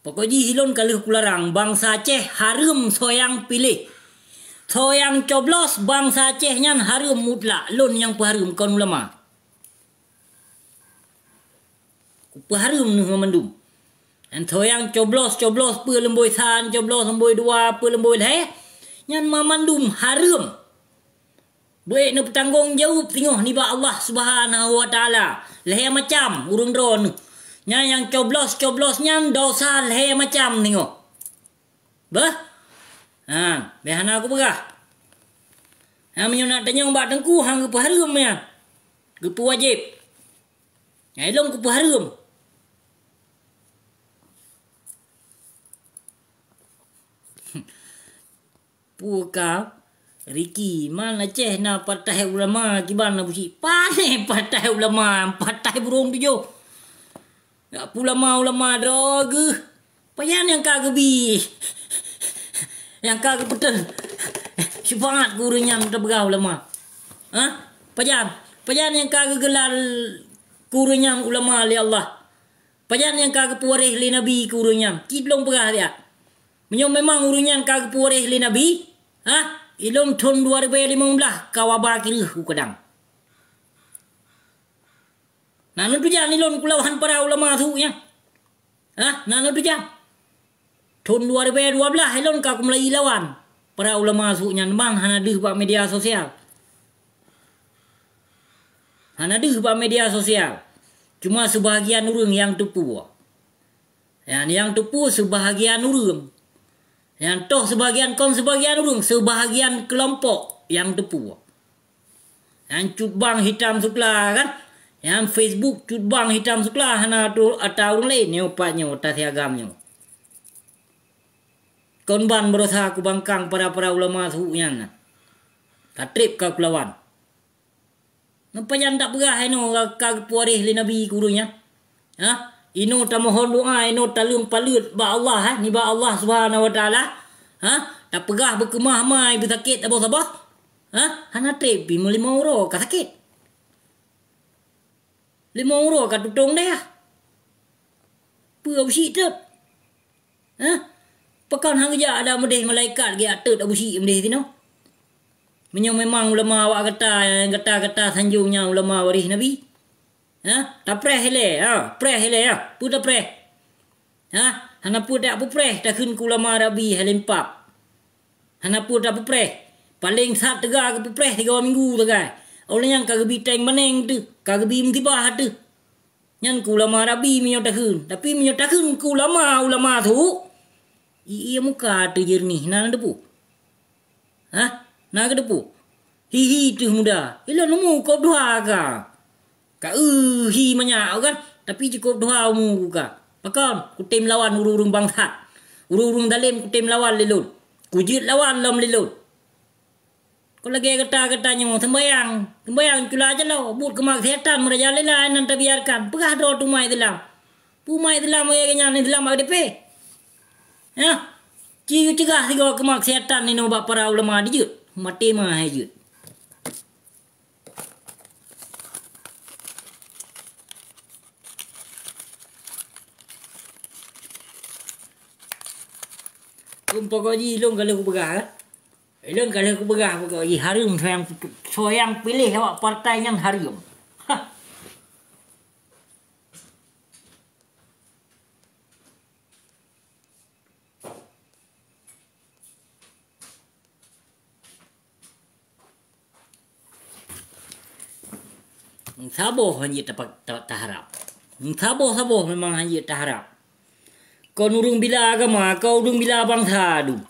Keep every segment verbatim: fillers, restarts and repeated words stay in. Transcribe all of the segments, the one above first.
Pokok jih ilôn ka lheueh kularang, bansa Aceh hareuem soe nyang piléh. Soe nyang coblos bansa Aceh nyan hareuem mutlak, lôn nyang peuhareuem kon ulama. Kupeuhareuem neuh mandum. Nyan soe nyang coblos-coblos peue leumbôi san, coblos leumbôi dua, peue leumbôi lhée, nyan mandum hareuem. Beuék neupeutanggong jaweueb singoh nibak Allah Subhanahu wa Taala. Lhée macam ureuëng droeneuh. Nyan nyang coblos-coblos nyan dosa lhée macam singoh. Beuh? Ha, beh hana kupeugah. Ha, meunyoe na tanyong bak teungku, han geupeuhareuem nyan. Geupeuwajéb. Nyan ilôn kupeuhareuem. Peue ka, Ricky, man Aceh na partai ulama kiban na busi. Pane partai ulama, partai burông tujoh. Dak peue ulama-ulama droe geuh. Pajan nyang ka geubi, nyang ka geupeuteun seumangat keu ureuëng nyan tapeugah ulama? Hah? Pajan? Pajan nyang ka geugeula keu ureuëng nyan ulama lé Allah? Pajan nyang ka geupeuwaréh lé Nabi keu ureuëng nyan? Cit lôn peugah siat. Meunyoe memang ureuëng nyan ka geupeuwaréh lé Nabi, ha? Ilôn thon dua ribée limong blaih ka waba kireueh u kadang. Na neutujan ilôn kulawan para ulama su nyan? Hah? Na neutujan? Thon dua ribée dua blaih ilôn ka kumulai lawan para ulama su nyan, ban hana deuh bak media sosial. Hana deuh bak media sosial. Cuma seubahagian ureuëng nyang teupeu. Nyan nyang teupeu seubahagian ureuëng. Nyan toh seubahagian kon seubahagian ureuëng, seubahagian keulompok nyang teupeu. Nyan cut bang hitam sukla kan? Nyan Facebook cut bang hitam sukla hana tu ata ureuëng laén nyoe pat nyoe ata siagam nyoe. Kon ban beurasa kubangkang para-para ulama su nyan. Ka treb ka kulawan. Napa nyang tapeugah inoe ka geupeuwaréh lé Nabi keu ureuëng nyan? Ha? Inoe tamohon doa, inoe taleueng paleuet bak Allah, ha? Nibak Allah Subhanahu wa Taala. Ha? Tapeugah beukeumah mai, beusakét saboh-saboh. Ha? Hana treb pih meulimong uroe ka sakét. Limong uroe ka tutong dayah. Peue Abu Syik teuk? Hah? Pakon han geujak ada meudeh malaikat geujak teut Abu Syik meudeh sinoe? Meunyoe memang ulama awak gata, gata-gata sanjong nyan ulama waréh Nabi. Hah? Tapreh ilée, ha, preh ilée, ha. Peue tapreh? Hah? Hana peue tak peupreh takheun keu ulama Nabi hai lempap. Hana peue tapeupreh. Paleng that teuga geupeupreh tiga minggu sagai. Óh lheueh nyan ka geubi teng baneng teuh, ka geubi musibah teuh. Nyan keu ulama Nabi meunyoe takheun. Tapi meunyoe takheun keu ulama, ulama su, ie-ie muka teuh jeureunih, na neuteupeue? Hah? Na geuteupeue? Hi-hi teuh muda. Ilôn umu kop dua ka. Ka eu hi manyak kan, tapi cukôp tuha umu ku ka. Pakon? Kutem lawan ureuëng-ureuëng bangsat. Ureuëng-ureuëng dalem kutem lawan lé lôn. Kujeuet lawan lom lé lôn. Kon lagée gata-gata nyoe, seumbayang, seumbayang cula jaloe, buet keumaksiatan meurajalela nan tabiarkan. Peugah droe teuma Islam. Peue umat Islam lagée nyan Islam H D P? Hah? Ci geuceugah sigoe keumaksiatan inoe bak para ulama dijeuet. Maté meuhai jeuet. Keumpok jih lôn ka lheueh kupeugah, eh? Lôn ka lheueh kupeugah pokok jih hareuem soe nyang, soe nyang piléh awak partai nyan hareuem. Hah. Saboh hana jeuet tapa-, ta-, taharab. Saboh-saboh memang hana jeuet taharab. Kon ureuëng bila agama, kon ureuëng bila bansa dum.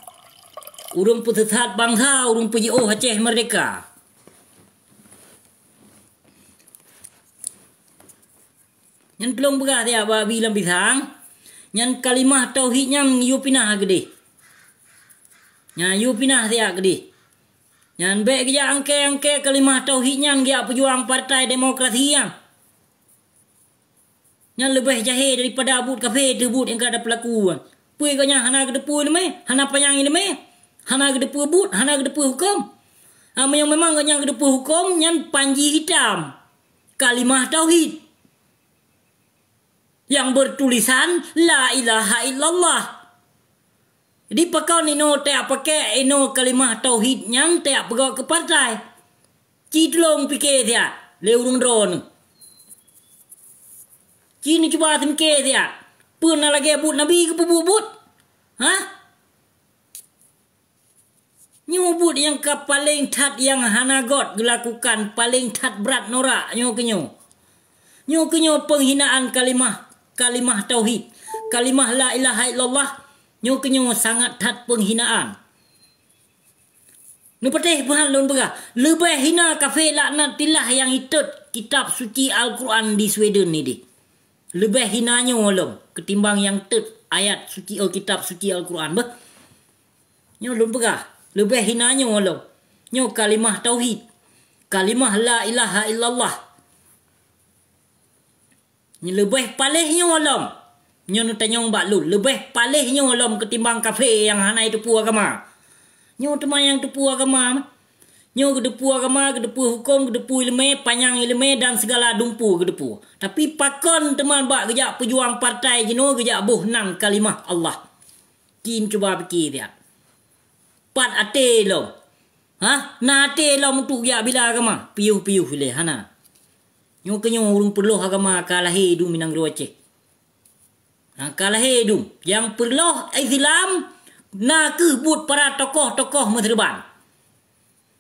Ureuëng peuseusat bansa, ureuëng peujiôh Aceh merdeka. Nyan tulông peugah siat bak Abi lam pisang, nyan kalimah tauhid nyan yue pinah keudeh. Nyan yue pinah siat keudeh. Nyan bék geujak angkée-angkée kalimah tauhid nyan geujak peujuang Partai Demokrasi nyan. Nyan leubeh jahé daripada buet kafé teuh buet nyang ka tapeulaku nyan. Peue gobnyan hana geuteupeue leumé, hana panyang ileumé, hana geuteupeue buet, hana geuteupeue huköm. Ah, meunyoe memang gobnyan geuteupeue huköm, nyan panji hitam. Kalimah tauhid. nyang bertulisan la ilaha illallah. Jadi pakon inoe tajak pakai inoe kalimah tauhid nyan tajak peugot keu partai? Ci tulông pike siat lé ureuëng droeneuh. Ci neucuba seumiké siat, peue na lagée buet Nabi geupeubuet buet? Hah? Nyoe buet nyang ka paleng that nyang hana got geulakukan, paleng that brat norak nyoe keunyoe. Nyoe keunyoe peunghinaan kalimah, kalimah tauhid, kalimah la ilaha illallah. Nyoe keunyoe sangat that peunghinaan. Neupatéh peuhan lôn peugah, leubeh hina kafé laknatillah nyang itot kitab suci Al-Quran di Sweden nideh. Leubeh hina nyoe lom ketimbang nyang tot ayat suci, oh, kitab suci Al-Quran beh. Nyoe lôn peugah, leubeh hina nyoe lom. Nyoe kalimah tauhid. Kalimah la ilaha illallah. Leubeh paléh nyoe lom. Nyoe neutanyong bak lôn, leubeh paléh nyoe lom ketimbang kafé nyang hana jiteupeue agama. Nyoe teuma nyang teupeue agama. Nyoe geuteupeue agama, geuteupeue huköm, geuteupeue iéleumé, panyang iéleumé dan segala dumpeue geuteupeue. Tapi pakon teuma bak geujak peujuang partai jinoe geujak boh nan kalimah Allah. Ci cuba pike siat. Pat até lom. Hah? Na até lom untuk jak bila agama? Piôh-piôh ilée hana. Nyoe keunyoe ureuëng peureuloh agama ka lahé dum i nanggroe Aceh. Na ka lahé dum. Nyang peureuloh Islam na kheueh buet para tokoh-tokoh meuseureuban.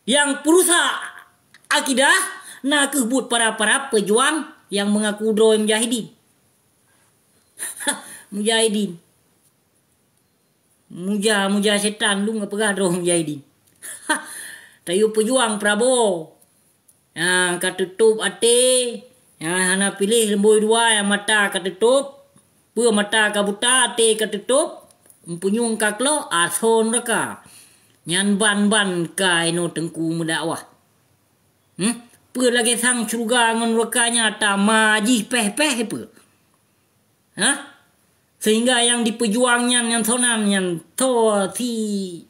Nyang peurusak akidah na kheueh buet para-para peujuang nyang meungaku droe mujahidin. Mujahidin. Muja, muja setan dum geupeugah droe mujahidin. Tayue peujuang Prabowo. Nyang ka teutôp até, nyang hana piléh leumbôi dua, nyang mata ka teutôp, peue mata ka buta, até ka teutôp, meupunyueng ka klok, asoe nuraka. Nyan ban-ban ka inoe teungku meudakwah. Hmm? Peue lagée sang syeuruga ngon nuraka nyan tama jih péh-péh peue? Hah? Sehingga nyang dipeujuang nyan, nyan sonan nyan, tho si,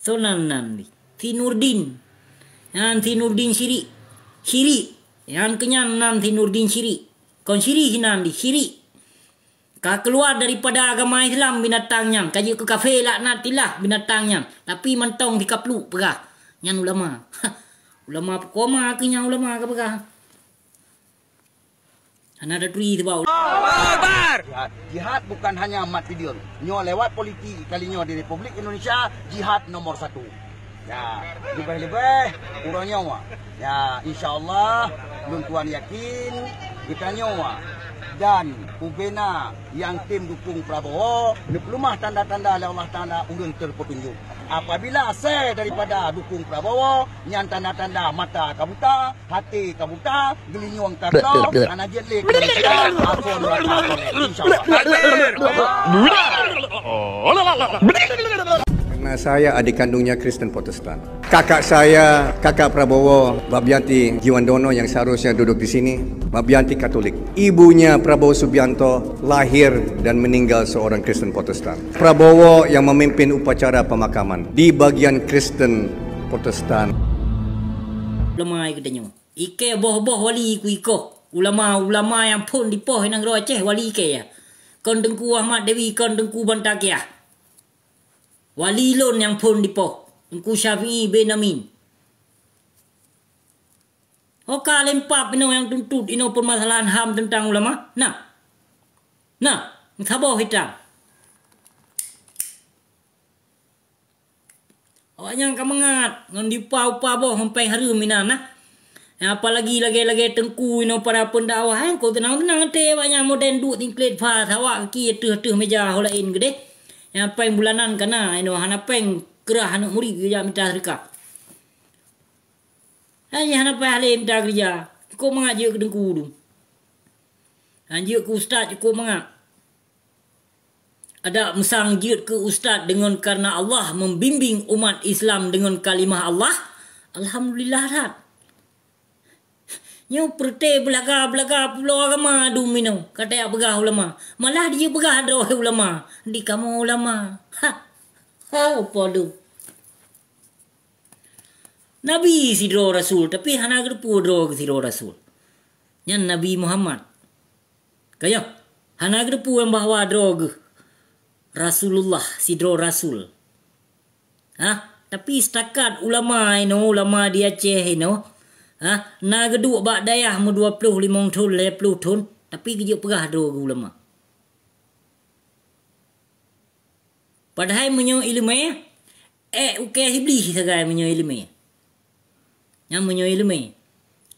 sonan nan di, si Nurdin. Nyan si Nurdin Syirik. Syirik. Nyan keunyan nan si Nurdin Syirik. Kon Syirik nan di, Syirik. Ka keuluar daripada agama Islam binatang nyan, ka jeuet keu kafé laknatillah binatang nyan. Tapi mantong si kapluk peugah, nyan ulama. Ulama peukoma keu nyan ulama ka peugah. Hana taturi sebab Allahu Akbar. Jihad, jihad bukan hanya mat pideung. Nyoe lewat politik kali nyoe di Republik Indonesia, jihad nomor satu. Ya, leubeh-leubeh uroe nyoe. Ya, insya Allah, lôn tuan yakin geutanyoe dan ubena nyang tem dukung Prabowo, neupeuleumah tanda-tanda lé Allah Taala ureuëng terpetunjuk. Apabila asai daripada dukung Prabowo, nyan tanda-tanda mata ka buta, até ka buta, geulinyueng ka klo, hana jeuet lé keu manusia, aphon rata. Insya Allah. Karena saya adik kandungnya Kristen Protestan. Kakak saya, kakak Prabowo, Bab Yanti Jiwandono yang seharusnya duduk di sini, Bab Yanti Katolik. Ibunya Prabowo Subianto lahir dan meninggal seorang Kristen Protestan. Prabowo yang memimpin upacara pemakaman di bagian Kristen Protestan. Lemai geutanyoe. Ikée boh-boh wali ku ikoh. Ulama-ulama nyang phon dipoh i nanggroe Aceh wali ikée ya. Kon Teungku Ahmad Dewi, kon Teungku Bantakiah. Wali lôn nyang phon dipoh, Teungku Syafi'i bin Amin. Ho ka lempap inoe nyang tuntut inoe permasalahan HAM teuntang ulama? Nah. Nah, meusaboh hitam. Awaknyan ka mangat ngon diupa-upa boh sampai hareuem inan nah. Apalagi lagée-lagée teungku inoe para pendakwah, eh, ko teunang-teunang até awaknyan modern duek singklet fa sawak kaki ateueh-ateueh meja ho laén geudeh. Nyang péng bulanan kana inoe hana péng keurah aneuk murit geujak mita seudeukah. Hai hana payah lé mita keureuja, cukôp mangat jeuet keu teungku dum. Han jeuet keu ustaz cukôp mangat. Adak meusang jeuet keu ustaz deungon karena Allah membimbing umat Islam deungon kalimah Allah, alhamdulillah that. Nyoe peureuté beulaga-beulaga pulo agama dum inoe, ka tajak peugah ulama. Malah dijeuet peugah droe ulama, di kamoe ulama. Ha! Ha, po dum. Nabi sidroe rasul, tapi hana geuteupeue droe sidroe rasul. Nyan Nabi Muhammad. Ka nyoe, hana geuteupeue bahwa droe geuh Rasulullah, sidroe rasul. Hah? Tapi setakat ulama inoe, ulama di Aceh inoe, hah, na geuduek bak dayah meudua ploh limong thon, lhèe ploh thon, tapi geujeuet peugah droe geuh ulama. Padahai meunyoe iéleumé, ék ukée Iblih sagai meunyoe iéleumé. Nyan meunyoe iéleumé.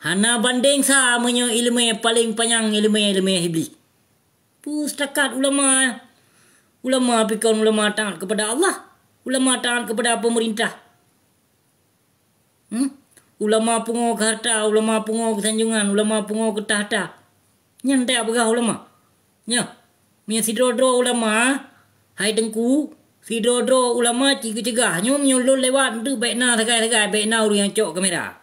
Hana bandeng sa meunyoe iéleumé paleng panyang iéleumé, iéleumé Iblih. Peue setakat ulama, ulama pih kon ulama taat kepada Allah, ulama taat kepada pemerintah. Hmm? Ulama pungo keu harta, ulama pungo keu sanjongan, ulama pungo keu tahta. Nyan tajak peugah ulama. Nyoe, meunyoe sidroe-droe ulama, hai Teungku, sidroe-droe ulama cit geucegah. Nyoe meunyoe lôn lewat, eunteuk bèk na sagai-sagai, bèk na ureueng nyang cok kamera.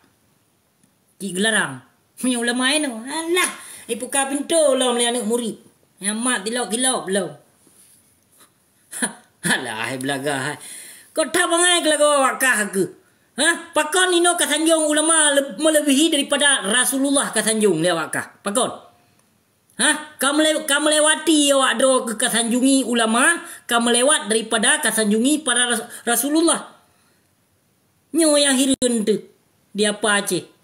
Cit geularang. Meunyoe ulama inoe, alah, ibuka pintoe lom lé aneuk murit. Nyang mat tilop-tilop lom. Alah, hai beulaga, hai. Kok that bangai keulagoe awak kah keuh? Hah? Pakon inoe ka sanjong ulama le-, melebihi daripada Rasulullah ka sanjong lé awak kah? Pakon? Hah? Ka mele-, ka melewati awak droe keuh ka sanjongi ulama, ka melewat daripada ka sanjongi para ras-, Rasulullah. Nyoe nyang hireuen teuh di apa Aceh.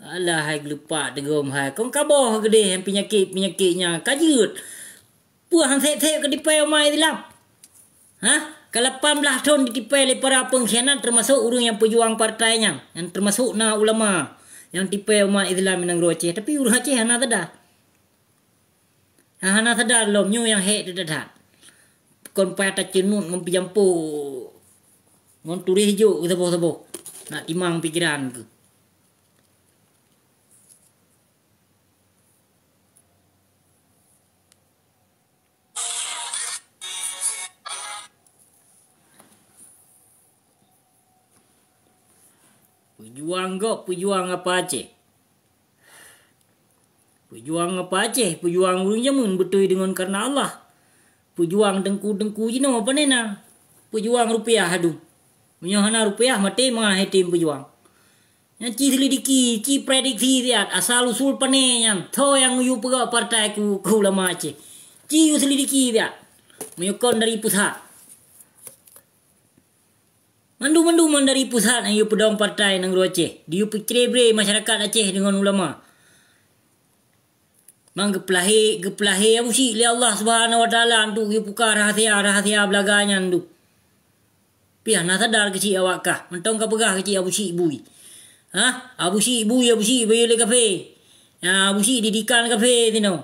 Alah, hai geulupak teugom hai. Kon kaboh geudeh peunyakét-peunyakét nyan ka jeuet. Peue han sép-sép ka tipée umat Islam? Hah? Ka lapan blaih thon jitipée lé para peungkhianat, teumasok ureueng nyang peujuang partai nyan, nyang teumasok na ulama nyang tipée umat Islam nanggroe Aceh. Tapi ureueng Aceh hana tada. Hana sadar lom nyoe nyang hék that-that. Kon payah taceunut ngon peujampok, ngon turéh jok keu saboh-saboh. Nak timang pikeran keuh. Peujuang gob, peujuang apa Aceh? Peujuang apa Aceh? Peujuang ureueng jameun beutôi deungon kareuna Allah. Peujuang teungku-teungku jinoe pane na. Peujuang rupiah adum. Meunyoe hana rupiah, maté mangat hé tem peujuang. Nyan ci seulidiki, ci prediksi siat, asal usul pane nyan, tho nyang yue peugah partai keu, keu ulama Aceh. Ci yue seulidiki siat. Meunyoe kon dari pusat. Mandum-mandum dari pusat nyang yue peudong partai nanggroe Aceh, di yue peucre-bre masyarakat Aceh deungon ulama. Mang geupeulahé, geupeulahé Abu Syik lé Allah Subhanahu wa Taala untuk yue buka rahasia-rahasia beulaga nyan tu. Piah na sadar keuchik awak kah, mantong ka peugah keuchik Abu Syik bui. Hah? Abu Syik bui, Abu Syik bayeue lé kafé. Ya, Abu Syik didikan kafé sinoe.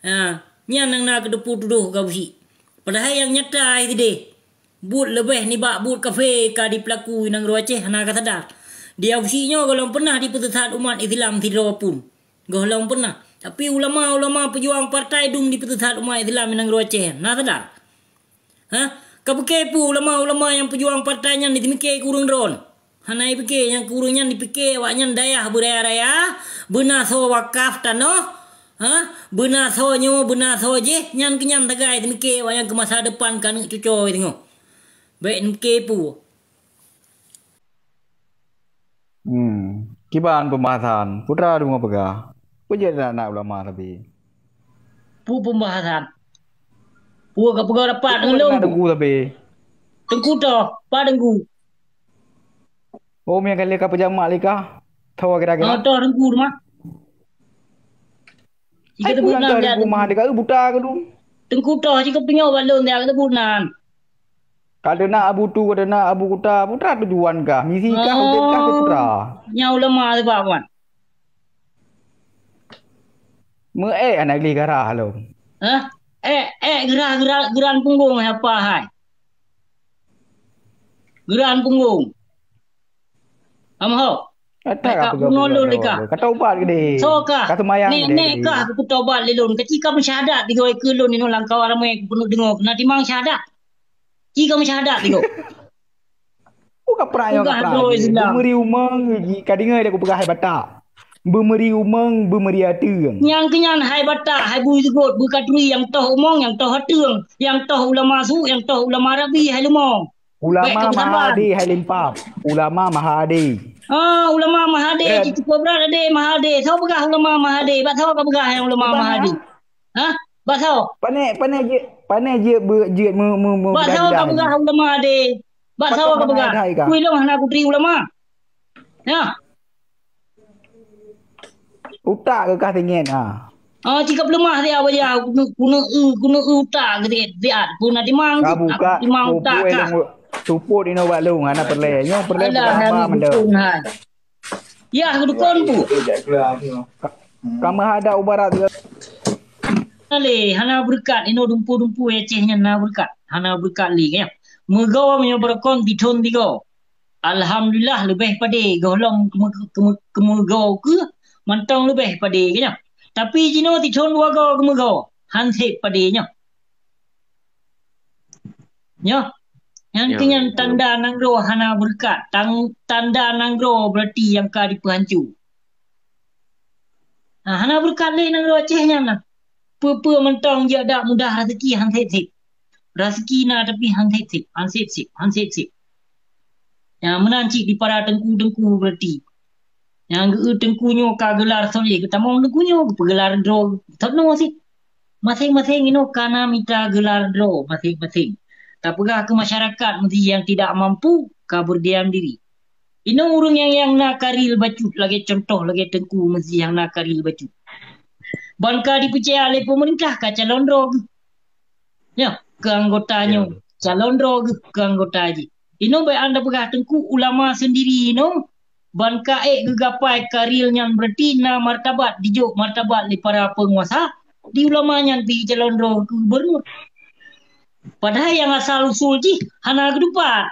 Ya, nyan nyang na keuteupeu tudoh keu Abu Syik. Padahai nyang nyata hai sideh. Buet leubeh nibak buet kafé ka dipeulaku nanggroe Aceh hana ka sadar. Di Abu Syik nyoe gohlom peunah dipeusesat umat Islam sidroe pun. Gohlom peunah. Tapi ulama-ulama peujuang partai dum dipeusesat umat Islam nanggroe Aceh. Na sadar? Hah? Ka pike peue ulama-ulama nyang peujuang partai nyan jipike keu ureueng droe? Hana jipike, nyang keu ureueng nyan jipike awak nyan dayah beuraya-raya, beuna soe wakaf tanoh, ha? Beuna soe nyoe, beuna soe jih, nyan keu nyan sagai jipike awak nyan keu masa depan keu aneuk cucoe teungoh. Bèk neupike peue. Hmm. Kiban pembahasan, putra deungoe peugah. Peue jeuet na, na ulama sabe. Peue pembahasan? Peue ka peugah rapat ngon lôn? Teungku sabe. Teungku toh, pa teungku? Oh, meunyo ka lé ka peujamak lé kah? Tho kira-kira. Oh, toh teungku mah. Jika teubeuet nan dia teungku mah, dia ka buta ke tu? Teungku toh jika pinyoe bak lôn dia teubeuet nan. Ka teunak Abu Tu, ka teunak Abu Kuta, putra tujuan kah? Misi kah, udeb kah keu putra? Nyan ulama sebab wan. Meu-ék aneuk gleh garah lom. Hah? Ék, ék gerah, gerah, geran punggong hai apa hai? Geran punggong. Amho. Kata ka bunoe lôn lé kah. Kata ubat gede. Soe kah? Kata mayang gede. Nek kah aku tobat lé lôn. Keuci ka meusyahadat tiga ekeu lôn inoe langkau ramé aku peunuh deungoe. Kena timang syahadat. Ci ka meusyahadat tiga. Bukan perang yang perang. Beumeuri umeng, ka deungoe aku peugah hai batak. Beumeuri umeng, beumeuri ateueng. Nyang keu nyan hai batak, hai bui seugot, beuka turi nyang toh umong, nyang toh ateueng, nyang toh ulama su, nyang toh ulama rabi, hai leumo. Ulama maha ade hai limpab. Ulama maha ade. Ah, ulama Mahathir, eh, cukup berat adé Mahathir. Soe peugah ulama Mahathir? Bak soe ka peugah nyang ulama Mahathir? Hah? Bak soe? Pane, pane jeuet, pane jeuet be-, jeuet me-, me-, me-, Bak soe ka peugah ulama adé? Bak soe ka peugah? Kui lôn hana kutri ulama. Ya. Utak keu kah teungen, ha. Ah, cikap leumah dia, wajah. Keuneuk, keuneuk, keuneuk utak keu dia, dia. Keuneuk timang, timang utak kah. Tupot inoe bak lôn, hana peureulèe. Nyoe peureulèe. Alah, peugah hana apa mandum. Dukun, hai. Yah, dukun pu. Ka-, ka meuhadap u barat juga. Hana lé, hana beureukat. Inoe dumpu-dumpu Aceh nyan hana beureukat. Hana beureukat lé, kan? Meugoe meunyoe beureukoh dithon tigoe. Alhamdulillah, leubeh padé gohlom keume-, keume-, keumeugoe keuh mantong leubeh padé, kan? Tapi jinoe dithon dua goe keumeugoe, han sép padé nyoe. Nyoh, nyan keuh nyan tanda nanggroe hana beureukat. Tang-, tanda nanggroe berarti nyang ka dipeuhanco. Ha, hana beureukat lé nanggroe Aceh nyan na. Peue-peue mantong jak dak mudah, raseuki han sép-sép. Raseuki na tapi han sép-sép, han sép-sép, han sép-sép. Nyang meunan cit di para teungku-teungku berarti. Nyang geu-, teungku nyoe ka geular soe lé, geutamong teungku nyoe, geupeugelar droe, thot noe cit. Maséng-maséng inoe ka na mita geular droe maséng-maséng. Tapeugah keu masyarakat meusé nyang tidak mampu ka berdiam diri. Inoe ureuëng nyang, nyang na karil bacut lagée contoh lagée teungku meusé nyang na karil bacut. Ban ka dipeucaya lé peumeurintah ka calon droe geuh. Ya, keu anggota nyoe, calon droe geuh keu anggota jih. Inoe bék anda peugah teungku ulama sendiri inoe, ban ka ék geugapai karil nyan berarti na martabat, dijok martabat lé para peunguasa, di ulama nyan pi calon droe keu gubernur. Padahai nyang asal usul jih hana geudupat.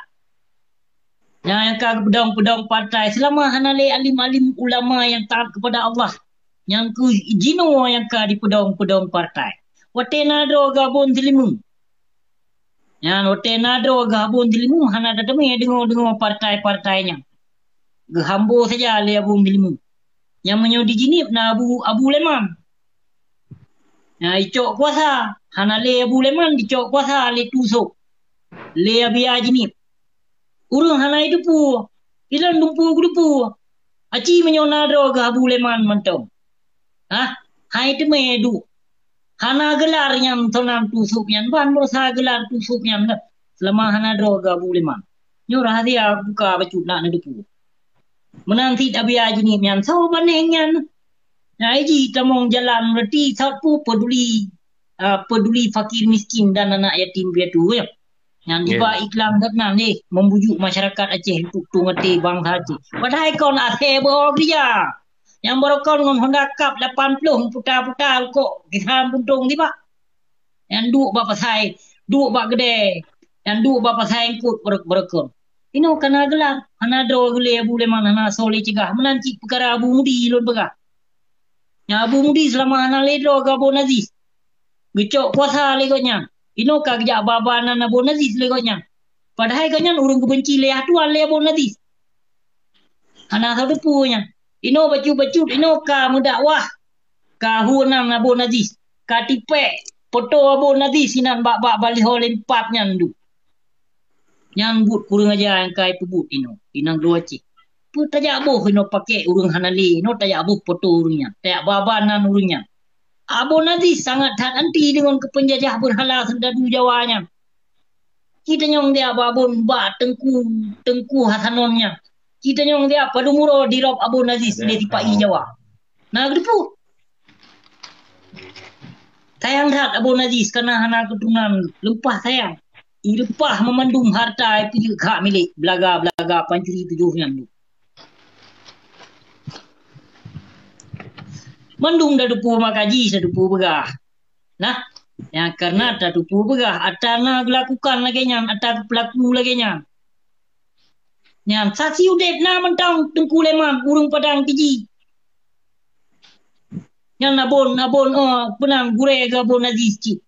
Nyang, nyang ka geupeudong-peudong partai, seulama hana lé alim-alim ulama nyang taat kepada Allah, nyang keuh jinoe nyang ka dipeudong-peudong partai. Watée na droe gabon seulimeum. Nyan watée na droe gabon seulimeum hana tateumé deungoe-deungoe partai-partai nyan. Geuhambo saja lé Abu Muslimin. Nyang meunyoe di Jeunieb na Abu, Abu Leman. Nyang icok kuasa, hana lé Abu Leman dicok kuasa lé Tu Sop. Lé Abiya Jeunieb. Ureuëng hana iteupeue. Ilôn dumpu geuteupeue. Aci meunyoe na droe geuh Abu Leman mantong. Hah? Hai teumé duek. Hana geular nyan, sonan Tu Sop nyan. Ban boh sa geular Tu Sop nyan dah. Seulama hana droe geuh Abu Leman. Nyoe rahsia buka bacut nak neuteupeue. Meunan cit Abiya Jeunieb nyan, soe bandeng nyan? Nah, iji tamong jalan reti saut peue peduli, ah, peduli fakir miskin dan anak yatim piatu, ya. Nyan diba iklan that nan deh, membujuk masyarakat Aceh untuk tueng até bangsa Aceh. Padahai kon asée beuo geurija. Nyang barokon ngon Honda Cup lapan ploh puta-puta rukok kisah puntong tiba. Nyang duek bak pasai, duek bak keudè, nyang duek bak pasai eungkot barokon. Inoe kana geular, hana droe geulé Abu Leman, hana soe lé cegah. Meunan cit peukara Abu Mudi lôn peugah. Nyang Abu Mudi seulama hana lé droe geuh Abu Aziz. Geucok kuasa lé gobnyan. Inoe ka geujak ba-ba nan Abu Aziz lé gobnyan. Padahai gobnyan ureuëng geubenci lé Tuhan lé Abu Aziz. Hana soe teupeue nyan. Inoe bacut-bacut, inoe ka meudakwah. Ka hu nan Abu Aziz. Ka tipék poto Abu Aziz sinan bak-bak baliho limpat nyan du. Nyan buet kureueng aja nyang ka ipeubuet inoe, inong dua cit. Peue tajak boh inoe pakèk ureuëng hana lé, inoe tajak boh poto ureuëng nyan, tajak ba-ba nan ureuëng nyan. Abu Aziz sangat that anti deungon keupeunjajah beurhala seundadu Jawa nyan. Ci tanyong dia babon bak teungku, teungku Hasanon nyan. Ci tanyong dia padum uroe dirop Abu Aziz lé sipa-i Jawa. Na geuteupeue? Sayang that Abu Aziz kana hana keuturonan, leupah sayang. Ireupah meumandum harta ipeujeuet hak milék beulaga-beulaga pancuri tujoh nyan. Mandum tateupeue maka jih tateupeue peugah. Nah, nyang karena tateupeue peugah atra na geulakukan lagée nyan, atra geupeulaku lagée nyan. Nyan saksi udeb na mantong Teungku Leman ureuëng Padang Tiji. Nyan abon, abon, oh, peunang gurée geuh Abon Aziz cit.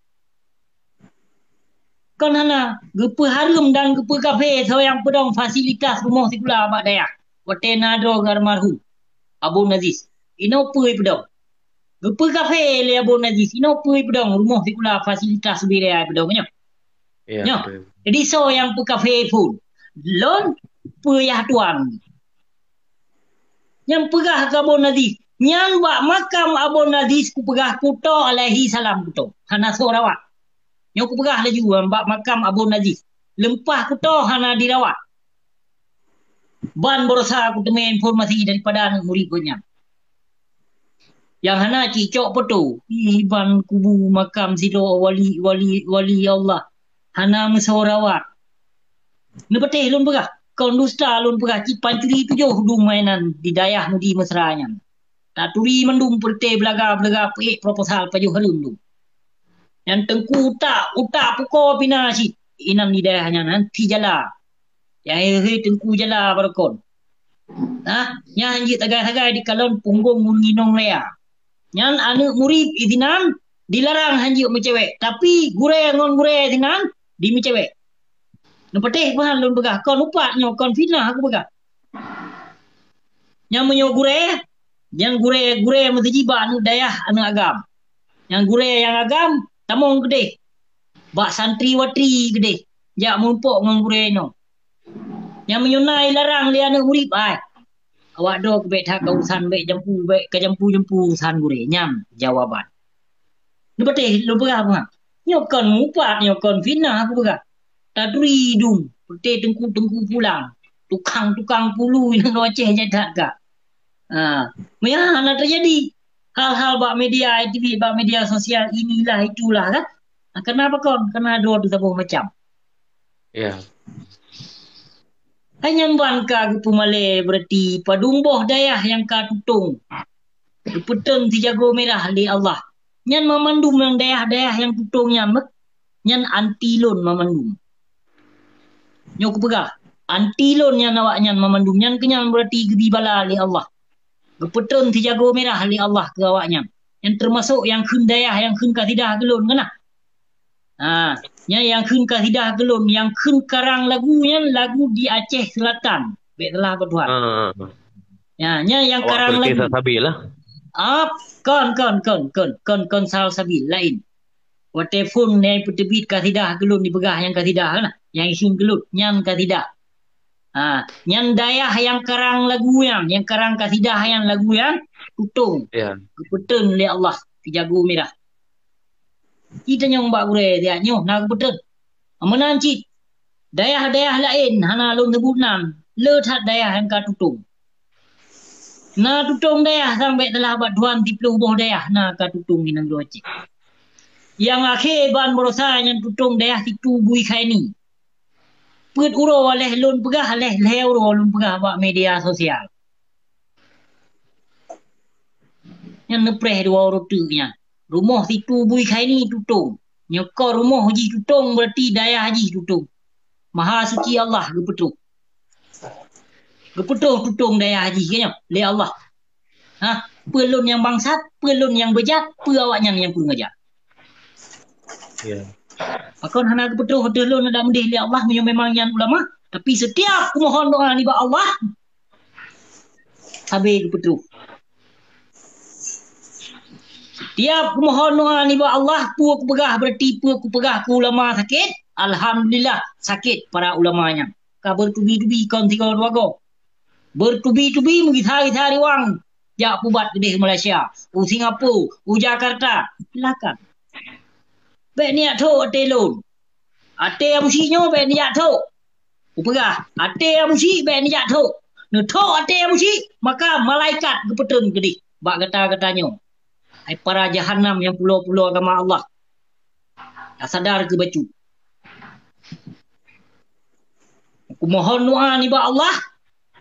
Kon hana geupeuhareuem dan geupeukafé soe nyang peudong fasilitas rumoh sikula bak dayah watée na droe geuh almarhum Abon Aziz. Inoe peue peudong? Geupeukaphé lé Abon Aziz, inoe peue peudong rumoh sikula fasilitas ubé raya peudong nyoe. Ya, nyoe. Betul. Jadi soe nyang peukafé phon? Lôn peue yah tuan? Nyan peugah keu Abon Aziz. Nyan bak makam Abon Aziz kupeugah kuto alaihi salam kuto. Hana soe rawat. Nyoe kupeugah laju bak makam Abon Aziz. Leumpah kuto hana dirawat. Ban baroesa kuteumé informasi daripada aneuk murit gobnyan. Nyang hana cicok poto, iban kubu makam sidroe wali, wali, wali Allah. Hana meusoe rawat. Neupatéh lôn peugah, kon dusta lôn peugah, cit pancuri tujoh dum mainan di dayah Mudi Mesra nyan. Taturi mandum peureuté beulaga-beulaga peuék proposal pajoh hareuem dum. Nyan teungku utak, utak puko pina cit inan di dayah nyan, han thi jala. Nyang he-he teungku jala barokon. Nah, nyan jeuet sagai-sagai dikalon punggong ngon ginong raya. Nyan aneuk murit isinan dilarang han jeuet meucewek, tapi gurée ngon gurée isinan dimeucewek. Neupatéh peuhan lôn peugah, kon upat nyoe, kon fitnah aku peugah. Nyang meunyoe gurée, nyang gurée, gurée meusijiba aneuk dayah, aneuk agam. Nyang gurée nyang agam tamong keudeh, bak santriwatri keudeh, jak meurumpok ngon gurée nyoe. Nyang meunyoe na ilarang lé aneuk murit, ai, awak droe keu bék that ka urusan, bék jampu, bék ka jampu-jampu urusan gurée. Nyan jawaban. Neupatéh lôn peugah, peugah. Nyoe kon mupat, nyoe kon fitnah aku peugah. Taturi dum, peureuté teungku-teungku pulang, tukang-tukang pulu inong Aceh jai that ka. Ha, meuiya hana teujadi hal-hal bak media, aktivis bak media sosial, inilah itulah kan. Ha, kenapa kon? Karena droe teuh saboh macam. Ya. Hai nyan ban ka geupeumalée, berarti padum boh dayah nyang ka tutong. Geupeutrön sijagoe mirah lé Allah. Nyan mamandum nyang dayah-dayah nyang tutong nyan meuh, nyan anti lôn mamandum. Nyoe kupeugah, anti lôn nyan awaknyan mamandum. Nyan keunyan berarti geubi bala lé Allah. Geupeutrön sijagoe mirah lé Allah keu awaknyan. Nyan teumasok nyang kheun dayah nyang kheun kasidah keu lôn keunah. Ha, nyan nyang kheun kasidah keu lôn, nyang kheun karang lagu nyan lagu di Aceh Selatan. Bék salah bak Tuhan. Ah. Ya, nyan nyang Awak karang lagu. Salsabil lah. Ah, kon, kon, kon, kon, kon, kon Salsabil, laén. Watée phon nyang peuteubiet kasidah keu lôn dipeugah nyang kasidah lah. Nyang iseun keu lôn, nyan kasidah. Ha, nyan dayah nyang karang lagu nyan, nyang karang kasidah nyan lagu nyan, tutong. Ya. Geupeutrön lé Allah, sijagoe mirah. Ci tanyong bak gurée siat nyoe na geupeutrön. Meunan cit, dayah-dayah laén hana lôn seubut nan, le that dayah nyang ka tutong. Na tutong dayah sang bék salah bak Tuhan, siplôh boh dayah na ka tutong di nanggroe Aceh. Nyang akhé ban baroesa nyan tutong dayah Situ Bui Khaini. Peuet uroe lheueh lôn peugah, lheueh lhée uroe lôn peugah bak media sosial. Nyan neupreh dua uroe teuk nyan. Rumoh Situ Bui Khaini tutong. Nyoe kon rumoh jih tutong, berarti dayah jih tutong. Maha Suci Allah geupeutrôh. Geupeutrôh tutong dayah jih nyoe lé Allah. Ha, peue lôn nyang bangsat, peue lôn nyang beujat, peue awaknyan nyang kureueng aja. Ya. Pakon hana geupeutrôh ateueh lôn adak meudeh lé Allah meunyoe memang nyan ulama, tapi setiap kumohon doa nibak Allah, sabe geupeutrôh. Setiap kumohon doa nibak Allah, peue kupeugah, berarti peue kupeugah keu ulama sakét, alhamdulillah, sakét para ulama nyan. Ka bertubi-tubi kon sigoe dua goe. Bertubi-tubi meugisa-gisa riwang jak pubat keudeh Malaysia, u Singapura, u Jakarta. Silakan. Bék neujak thok até lôn. Até Abusyik nyoe bék neujak thok. Kupeugah, até Abusyik bék neujak thok. Neuthok até Abusyik, maka malaikat geupeutrön keudeh bak gata-gata nyoe. Hai para jahanam nyang pulo-pulo agama Allah. Tasadar keu bacut. Kumohon doa nibak Allah,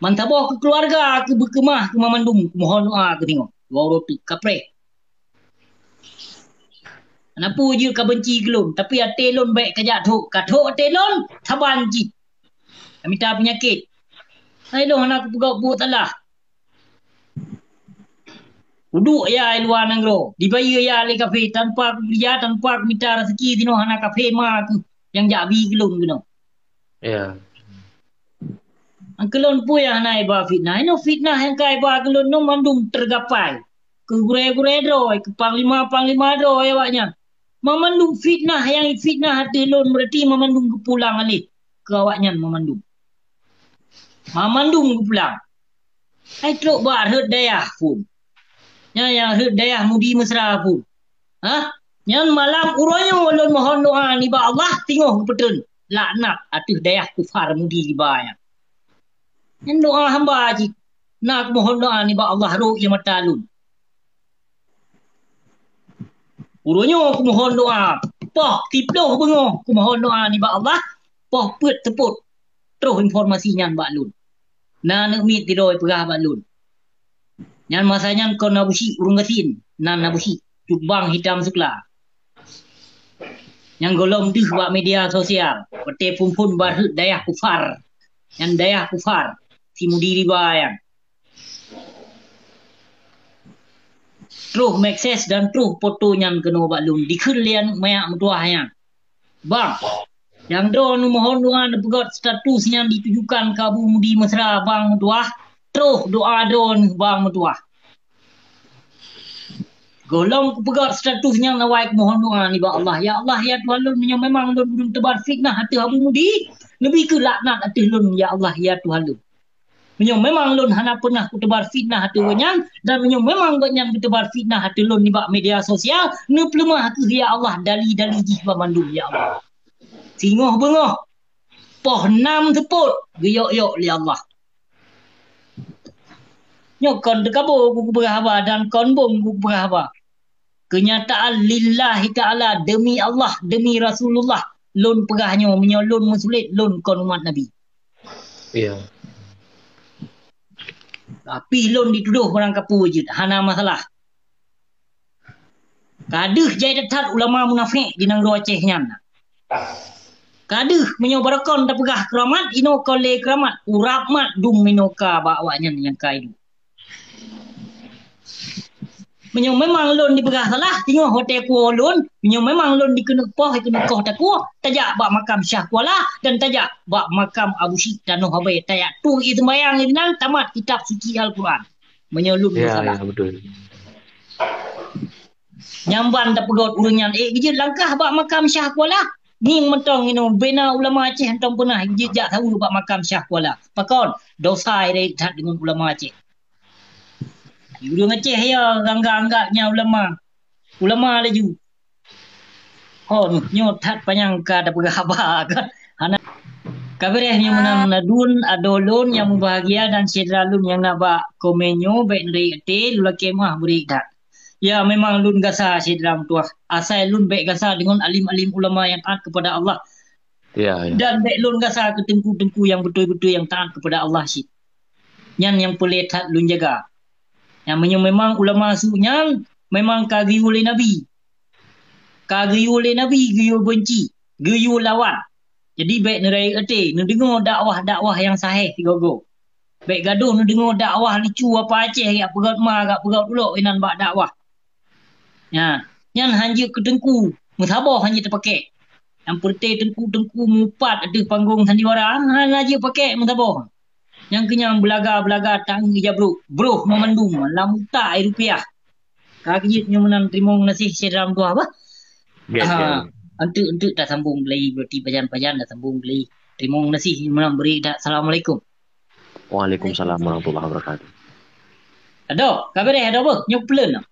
meusaboh keu keuluwarga, keu beukeumah, keu mamandum, kumohon doa keu singoh. Dua uroe teuk kapreh. Hana peue jeuet ka beunci keu lôn, tapi até lôn bék kajak thok, ka thok até lôn, saban cit. Ka mita peunyakét. Hai lôn hana kupeugah buet salah. Kuduek ya i luwa nanggroe, dibayeue ya lé kafé, tanpa kukeureuja, tanpa kumita raseuki, sinoe hana kafé ma keuh nyang jak bi keu lôn keunoe. Ya. Nyang keu lôn peue nyang hana iba fitnah? Inoe fitnah nyang ka iba keu lôn nyoe mandum teugapai. Keu gurée-gurée droe, keu panglima-panglima droe awaknyan. Mamandum fitnah nyang fitnah ateueh lôn, berarti mamandum geupulang aleh keu awaknyan mamandum. Mamandum geupulang. Hai trok bak rhot dayah phon. Nyan nyang rhot dayah Mudi Mesra phon. Hah? Nyan malam uroe nyoe lôn mohon doa nibak Allah, teungoh geupeutreun laknat ateueh dayah kufar Mudi Riba nyan. Nyan doa hamba cit. Na kumohon doa nibak Allah rhot ie mata lôn. Uroe nyoe kumohon doa, poh siplôh beungoh kumohon doa nibak Allah, poh peuet seupôt troh informasi nyan bak lôn. Na aneuk miet sidroe peugah bak lôn. Nyan masa nyan kon Abu Syik ureuëng gasien, nan Abu Syik, cut bang hitam seukla. Nyang gohlom deuh bak media sosial, watée phon-phon barheuet dayah kufar. Nyan dayah kufar, si Mudi Riba nyan. Troh meuakses dan troh foto nyan keunoe bak lôn, dikheun lé aneuk manyak meutuwah nyan. Bang, nyang droe neumohon doa neupeugét status nyan ditujukan keu Abu Mudi Mesra, bang meutuwah, troh doa droeneuh bang meutuwah. Gohlom kupeugét status nyan awai kumohon doa nibak Allah. Ya Allah, ya Tuhan lôn, meunyoe memang lôn, lôn teubar fitnah ateueh Abu Mudi, neubi kheueh laknat ateueh lôn, ya Allah, ya Tuhan lôn. Meunyoe memang lôn hana peunah kuteubar fitnah ateueh gobnyan, dan meunyoe memang gobnyan geuteubar fitnah ateueh lôn nibak media sosial, neupeuleumah kheueh, ya Allah, dali-dali jih banmandum, ya Allah. Singoh beungoh, poh nam seupôt, geuyok-yok lé Allah. Nyoe kon teukabo kupeugah haba dan kon bông kupeugah haba. Keunyataan lillahi ta'ala, demi Allah, demi Rasulullah, lôn peugah nyoe, meunyoe lôn meusulet, lôn kon umat Nabi. Iya. Tapi lôn ditudoh barang kapeue jeuet, hana masalah. Ka deuh jai that-that ulama munafék di nanggroe Aceh nyan. Ka deuh meunyoe barokon tapeugah keuramat, inoe kon lé keuramat, urab mat dum minoe ka bak awaknyan nyang ka iduek. Meunyoe memang lôn dipeugah salah, singoh watée kuwoe lôn, meunyoe memang lôn dikeuneuk poh, dikeuneuk koh takue, tajak bak makam Syah Kuala dan tajak bak makam Abu Syik Tanoh Abée, tajak tueng ie seumbahyang di nan, tamat kitab suci Al-Quran. Meunyoe lôn Ya, meusalah. ya, betul. Nyang ban tapeugét ureuëng nyan, ék geujeuet langkah bak makam Syah Kuala. Ngieng mantong inoe, bena ulama Aceh hantom peunah geujeuet jak saweue bak makam Syah Kuala. Pakon? Dosa irek that deungon ulama Aceh. Ureuëng Aceh ya, gangga-gangga nyan ulama. Ulama laju. Hon, nyoe that panyang ka tapeugah haba kan. Hana. Ka beureh nyoe meunan ladun adoe lôn nyang mubahgia dan syedara lôn nyang na bak komen nyoe, bék neurayek até, lôn lakée meuah beurek that. Ya, memang lôn gasa syedara meutuwah. Asai lôn bék gasa deungon alim-alim ulama nyang taat keupada Allah. Ya, ya. Dan bék lôn gasa keu teungku-teungku nyang beutôi-beutôi nyang taat keupada Allah cit. Nyan nyang peureulée that lôn jaga. Nyang meunyoe memang ulama su nyan memang ka geuyue lé Nabi. Ka geuyue lé Nabi, geuyue beunci, geuyue lawan. Jadi bék neurayek até, neudeungoe dakwah-dakwah nyang sahéh sigoe-goe. Bék gadôh neudeungoe dakwah lucu apa Aceh jak peugét ma, jak peugét ulok inan bak dakwah. Nyan, nyan hanjeuet keu teungku, meusaboh hanjeuet tapakée. Nyang peureté teungku-teungku mupat ateueh panggong sandiwara, hana jeuet pakée meusaboh. Nyang keunyang beulaga-beulaga tanggong ija brok, broh meumandum lam utak rupiah. Ka geujeuet nyoe meunan, teurimong gaséh syedara meutuwah bah. Gét, Ah, gét. Enteuk-enteuk tasambong lagi, berarti pajan-pajan tasambong lagi. Teurimong gaséh nyoe meunan, bri dak. Assalamualaikum. Waalaikumsalam warahmatullahi wabarakatuh. Adoe, ka beureh adoe beuh, nyoe peuleueng.